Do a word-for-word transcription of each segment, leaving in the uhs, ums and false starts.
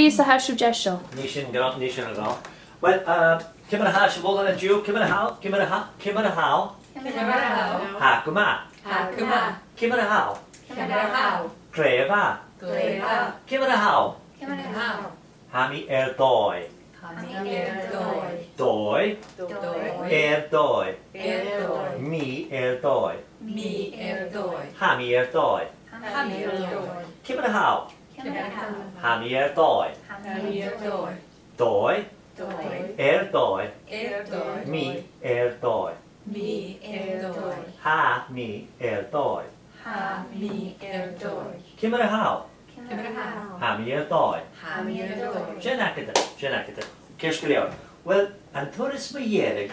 Is a tha sibh deiseil? Nì sinn gu, nì sinn gu. Well, uh, ciamar a tha sibh uile an-diugh? Ciamar a tha, ciamar a tha, ciamar a tha? Ciamar a tha? Tha gu math. Tha gu math. Ciamar a tha? Ciamar a tha? Glè mhath. Glè mhath. Ciamar a tha? Ciamar a tha? Tha mi air dòigh. Tha mi air dòigh. Dòigh. Dòigh. Air dòigh. Air dòigh. Mi air dòigh. Mi air dòigh. Tha mi air dòigh. Tha mi air dòigh. Ciamar a tha? Ciamar a tha? Tha mi air dòigh. Tha mi air dòigh. Dòigh. Dòigh. Air dòigh. Air dòigh. Mi air dòigh. Mi air dòigh. Tha mi air dòigh. Tha mi air dòigh. Ciamar a tha? Ciamar a tha? Tha mi air dòigh. Tha mi air dòigh. Sin agad e, sin agad e. Ceart gu leòr. Well, an turas mu dheireadh,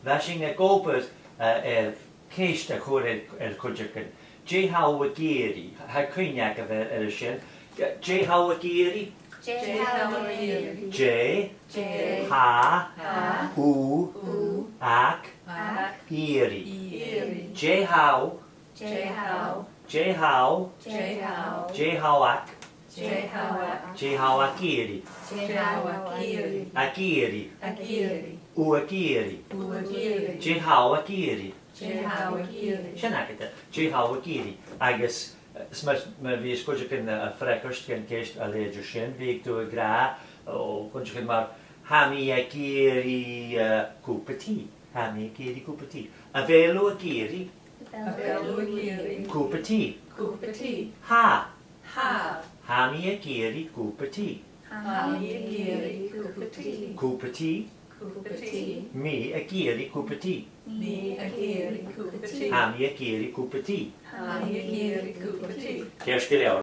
bha sinn ag obair, eh, air ceist a chur air, air cuideigin. Dè tha thu ag iarraidh? Tha cuimhne agaibh air, air sin. Dè tha thu ag iarraidh? Dè tha thu ag iarraidh? Dè Dè tha tha thu ag Ag iarraidh? Iarraidh. Dè tha thu Dè tha thu Dè tha thu Dè tha thu Dè tha thu ag Dè tha thu ag Dè tha thu ag iarraidh? Dè tha thu ag iarraidh? Ag iarraidh. Ag iarraidh. Thu ag iarraidh. Thu ag iarraidh. Dè tha thu ag iarraidh? Dè tha thu ag iarraidh? Sin agad e, dè tha thu ag iarraidh? Agus, eh, 's ma, ma bhios cuideigin a' freagairt dhan cheist a leithid sin, bhiodh tu ag ràdh, o, cuideigin mar, tha mi ag iarraidh, eh, cupa tì. Tha mi ag iarraidh cupa tì. A bheil thu ag iarraidh A bheil thu ag iarraidh cupa tì? Cupa tì. Tha. Tha. Tha mi ag iarraidh cupa tì. Tha mi ag iarraidh cupa tì. Cupa tì. Cupa tì. Mi ag iarraidh cupa tì. Mi ag iarraidh cupa tì. Tha mi ag iarraidh cupa tì. Tha mi ag iarraidh cupa tì. Ceart gu leòr.